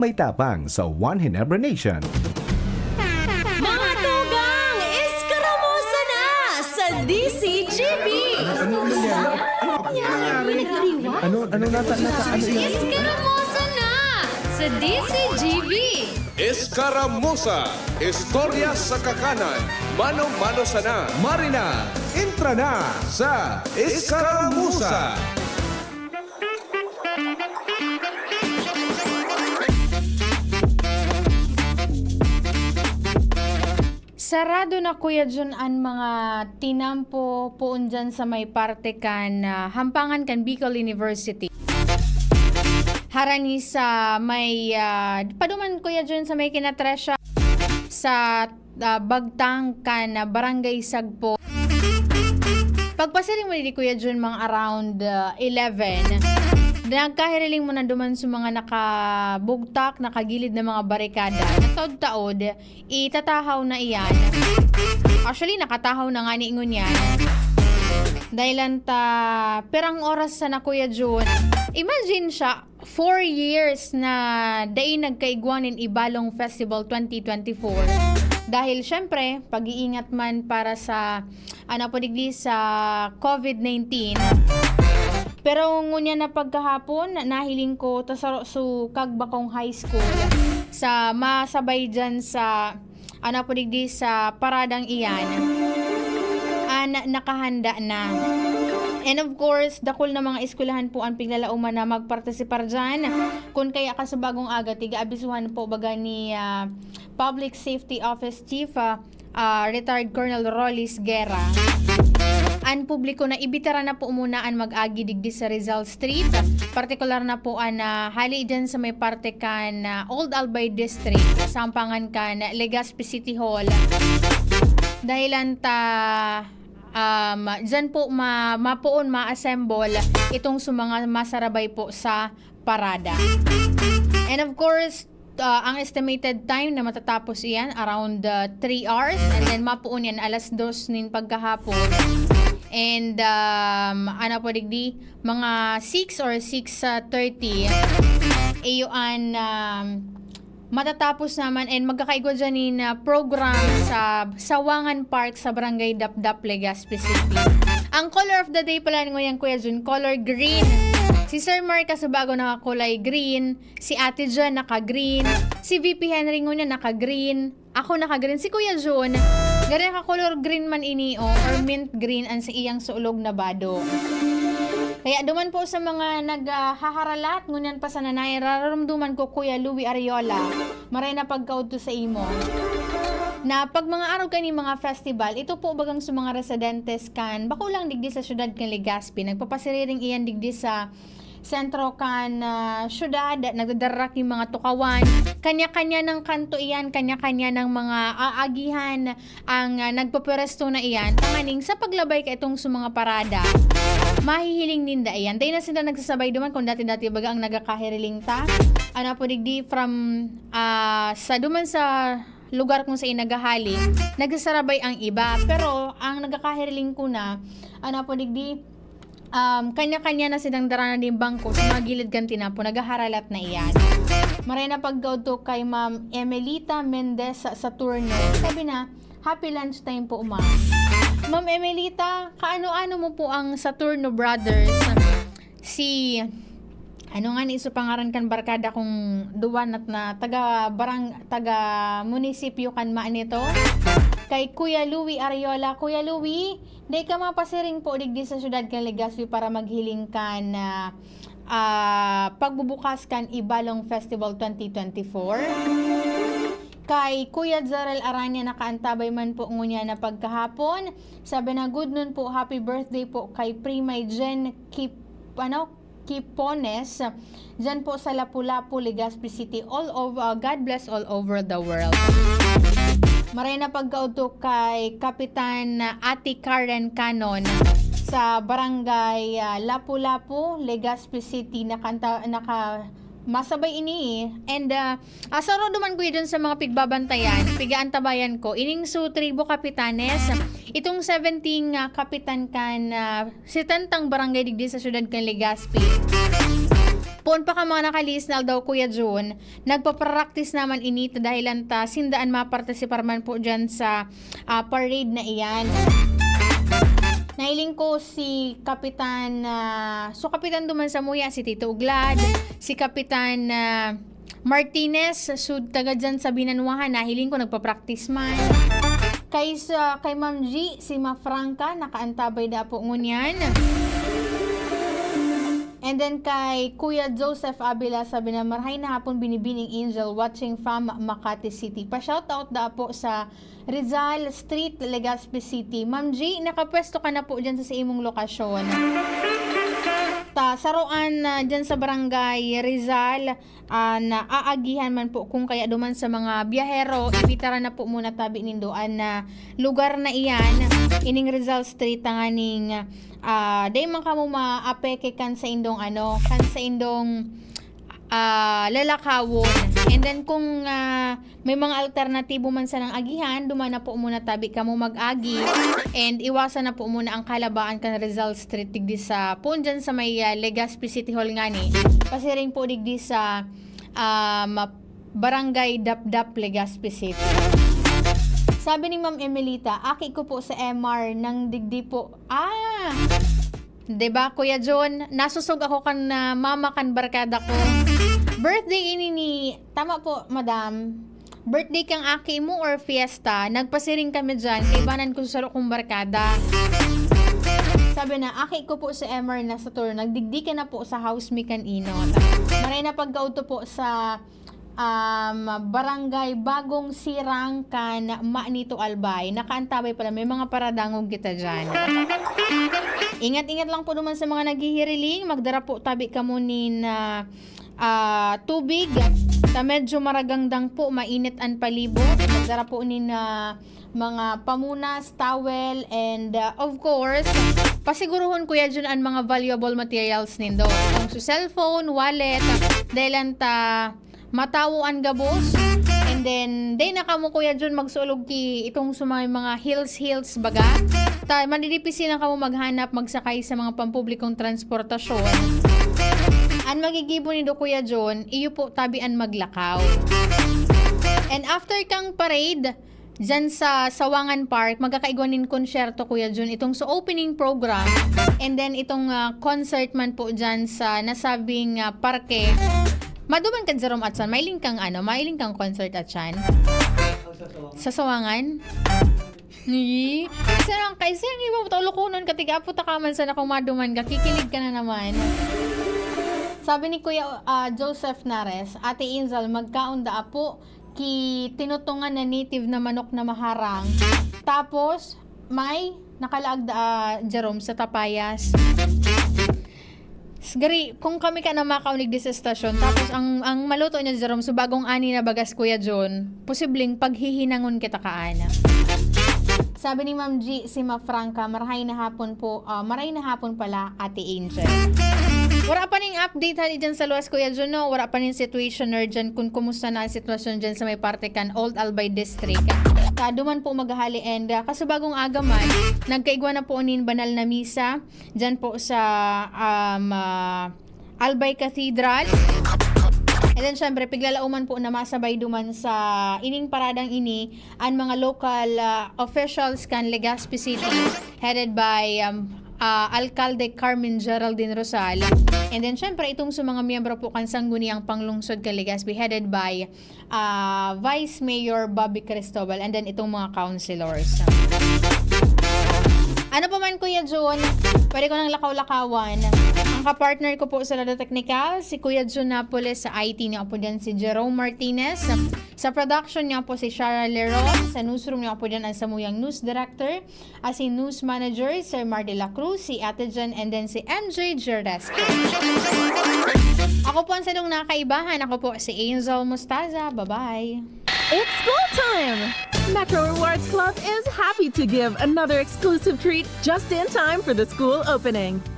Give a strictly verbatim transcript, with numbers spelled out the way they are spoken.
May tapang sa One Ginebra Nation. Mga tugang, eskaramosa na sa D C G B! Ano, ano nata, nata, ano yan? Eskaramosa na sa D C G B! Eskaramusa, istorya sa kakanan, mano-mano sana. Marina, entra na sa Eskaramusa. Sarado na, Kuya Jun, an mga tinampo poon dyan sa may parte kan ah, Hampangan kan Bicol University. Harani sa may ah, paduman, Kuya Jun, sa may kinatresya sa ah, Bagtang kan ah, Barangay Sagpo. Pagpasiring mo ni Kuya Jun, mga around ah, eleven, nagkahiriling mo na duman sa mga nakabugtak, nakagilid na mga barikada. Nataod-taod, itatahaw na iyan. Actually, nakatahaw na nga ni ngunyan. Dahil lang ta, pirang oras sa na, Kuya Jun. Imagine siya, four years na dai nagkaigwa nin Ibalong Festival twenty twenty-four. Dahil, syempre, pag-iingat man para sa, ano po digdi, sa COVID nineteen. Pero ngunyan na pagkahapon, nahiling ko, ta saro su Kagbakong High School sa masabay dyan sa, ano po digdi, sa paradang iyan, an nakahanda na. And of course, dakul na mga eskwelahan po ang piglalauman na magpartisipar dyan. Kun kaya kasubagong aga, tiga-abisuhan po baga ni ah, Public Safety Office Chief ah, ah, Retired Colonel Rollis Guerra. An publiko na ibitara na po muna an mag-agi digdi sa Rizal Street, partikular na po an ah, hali dyan sa may parte kan ah, Old Albay District, sa ampangan kan Legazpi City Hall. Dahilan ta um, dyan po ma mapoon ma-assemble itong sa mga masarabay po sa parada. And of course, ah, ang estimated time na matatapos iyan, around ah, three hours, and then mapoon yan alas dos nin pagkahapon. And um, ano po digdi, mga six or six thirty, iyo an um, matatapos naman and magkakaigwa dyan nin ah, program sa Sawangan Park sa Barangay Dapdap, Legazpi City. Ang color of the day pala ngunyan, Kuya Jun, color green. Si Sir Mark Kasubago nakakulay green, si Ate Jan naka-green, si V P Henry ngunyan naka-green, ako naka-green, si Kuya Jun, gari naka-color green man ini, oh, or mint green an sa iyang sulog na bado. Kaya duman po sa mga naghaharalat, ngunyan pa sana nararumduman ko, Kuya Louie Ariola, maray na pagkaudto sa imo. Na pag mga araw kani mga festival, ito po bagang sa mga residentes kan, bako lang digdi sa syudad kan Legazpi, nagpapasiriring iyan digdi sa sentro kan ah, syudad, nagdadararak yung mga tukawan. Kanya-kanya ng kanto iyan, kanya-kanya ng mga aagihan ang ah, nagpapwesto na iyan. Tanganing sa paglabay ka itong sa mga parada, mahihiling ninda iyan. Dahil na sila nagsasabay duman kung dati-dati baga ang nagakahiriling ta. Ano po digdi from ah, sa duman sa lugar kung sa inagahali, nagsasarabay ang iba. Pero ang nagakahiriling ko na, ano po digdi, um, kanya-kanya na silang dara na din bangko sa mga gilid kan tinampo, naghaharalat na iyan. Maray na pagkaudto kay Ma'am Emelita Mendez sa Saturno. Sabi na, "Happy lunch time po, ma'am." Ma'am Emelita, kaano-ano mo po ang Saturno Brothers? Si, ano nga ni iso pangaran kan barkada kong duwa na, na taga barang, taga munisipyo kan Maanito? Kay Kuya Louie Ariola. Kuya Louie, dai ka mapasiring po digdi sa syudad kan Legazpi para maghiling kan ah, ah, pagbubukas kan Ibalong Festival twenty twenty-four? Kay Kuya Jarel Aranya, nakaantabay man po ngunyan na pagkahapon. Sabi na, "Good noon po, happy birthday po kay Primay Jen Kip, ano, Kipones, dyan po sa Lapu-Lapu, Legazpi City. All over, uh, God bless all over the world." Maray na pagkaudto kay Kapitan Ate Karen Canon sa Barangay ah, Lapu-Lapu, Legazpi City. Nakanta, naka, masabay ini eh. And ah, ah, saro duman ko dyan sa mga pigbabantayan, pigaantabayan ko. Ining su tribo kapitanes, itong seventeen nga kapitan kan ah, setentang barangay digdi sa syudad kan Legazpi. Poon pa kan mga nakalihis na aldaw, Kuya Jun, nagpapractice naman ini ta dahilan ta sinda an mapartisipar man po diyan sa, ah, parade na iyan. Nahiling ko si Kapitan, ah, so Kapitan duman samuya, si Tito Uglad, si Kapitan, ah, Martinez, so taga diyan sa Binanwahan, nahiling ko nagpapractice man. Kay sa, kay Ma'am G, si Ma Franca, nakaantabay da po ngunyan. And then kay Kuya Joseph Avila, sabi na, "Marahay na hapon, Binibining Angel, watching from Makati City." Pa-shoutout da po sa Rizal Street, Legazpi City. Ma'am G, nakapwesto ka na po dyan sa, sa imong lokasyon. Ta, saroan na dyan sa Barangay Rizal, ah, na aagihan man po kung kaya duman sa mga biyahero, ibitara na po muna tabi nindo an, ah, lugar na iyan, ining Rizal Street, tanganing, ah, dai man kamo maapeke kan sa indong ano, kan sa indong, ah, lalakawon. And then kung, ah, may mga alternatibo man sanang agihan, duman na po muna tabi kamo mag-agi and iwasan na po muna ang kalabaan kan Rizal Street digdi sa, poon dyan sa may, ah, Legazpi City Hall ngani. Pasiring po digdi sa, um, Barangay Dapdap, Legazpi City. Sabi ni Ma'am Emelita, "Aki ko po sa M R nang digdi po." Ah! Diba, Kuya John? Nasusog ako kan, ah, mama kan barkada ko. Birthday ini ni, tama po, madam? Birthday kang aki mo or fiesta? Nagpasiring kami dyan, kaibanan ko sa saro kong barkada. Sabi na, "Aki ko po si Emer na sa tour. Nagdigdi ka na po sa house mi kan inot." Maray na pagkaudto po sa, um, Barangay Bagong Sirang kan Manito, Albay. Nakaantabay pala, may mga paradangog kita dyan. Ingat-ingat lang po naman sa mga naghihiriling. Magdara po tabi kamo nin, ah, ah, tubig. Ta medyo maragangdang po, mainit an palibot. Magdara po nin, ah, mga pamunas, towel, and, ah, of course, pasiguruhon, Kuya Jun, an mga valuable materials nindo. Kung su cellphone, wallet, dahil ta matawo an gabos. And then, dai na kamo, Kuya Jun, magsulog ki itong sa mga, mga hills, hills baga. Ta, madidipisi na kamo maghanap, magsakay sa mga pampublikong transportasyon. An magigibo nindo, Kuya Jun, iyo po tabi an maglakaw. And after kang parade, diyan sa Sawangan Park, magkakaigwa nin konsyerto, Kuya Jun, itong sa opening program. And then, itong, ah, concert man po diyan sa nasabing, ah, parke. Maduman ka, Jerome, atsan? Mailing kang, ano, mailing kang concert, atsan? Sa Sawangan? Ni? Sarang kay siyang iba, taulokonon ka, tiga apo ta ka man sana kung maduman ka, kikilig ka na naman. Sabi ni Kuya, ah, Joseph Nares, "Ate Angel, magkaon da apo ki tinutungan na native na manok na maharang." Tapos, may nakalaag da, ah, Jerome, sa tapayas. Gari, kung kami ka na makaunig di sa estasyon, tapos ang, ang maluto niya, Jerome, so bagong ani na bagas, Kuya John, posibleng paghihinangon kita kaana. Sabi ni Ma'am G, si Ma Franca, "Marahay na hapon po, ah, maray na hapon pala, Ate Angel." Wala pa ning update hali dyan sa luwas, Kuya John, no? Wala pa ning situationer dyan kung kumusta na ang sitwasyon dyan sa may parte kan Old Albay District. Kaduman po maghali and, ah, kasubagong aga man, nagkaigwa na po nin banal na misa dyan po sa, um, ah, Albay Cathedral. And then, syempre, piglalauman po na masabay duman sa ining paradang ini an mga local, ah, officials kan Legazpi City, headed by, um, ah, Alcalde Carmen Geraldine Rosal. And then, syempre, itong sa mga miyembro po kan Sangguniang Panglungsod kan Legazpi, headed by ah, Vice Mayor Bobby Cristobal, and then itong mga councilors. Ano pa man, Kuya Jun, pwede ko nang lakaw-lakawan. Ang kapartner ko po sa Lado Technical, si Kuya Jun Napoles, sa I T niyo po dyan, si Jerome Martinez. Sa production niyo po, si Shara Leron. Sa newsroom niyo po dyan, ang samuyang news director. Ah, si News Manager, Sir Mar de la Cruz, si Ate Jen, and then si M J Gerdes. Ako po ang sadong nakaibahan. Ako po si Angel Mostaza. Bye-bye. It's school time! Metro Rewards Club is happy to give another exclusive treat just in time for the school opening.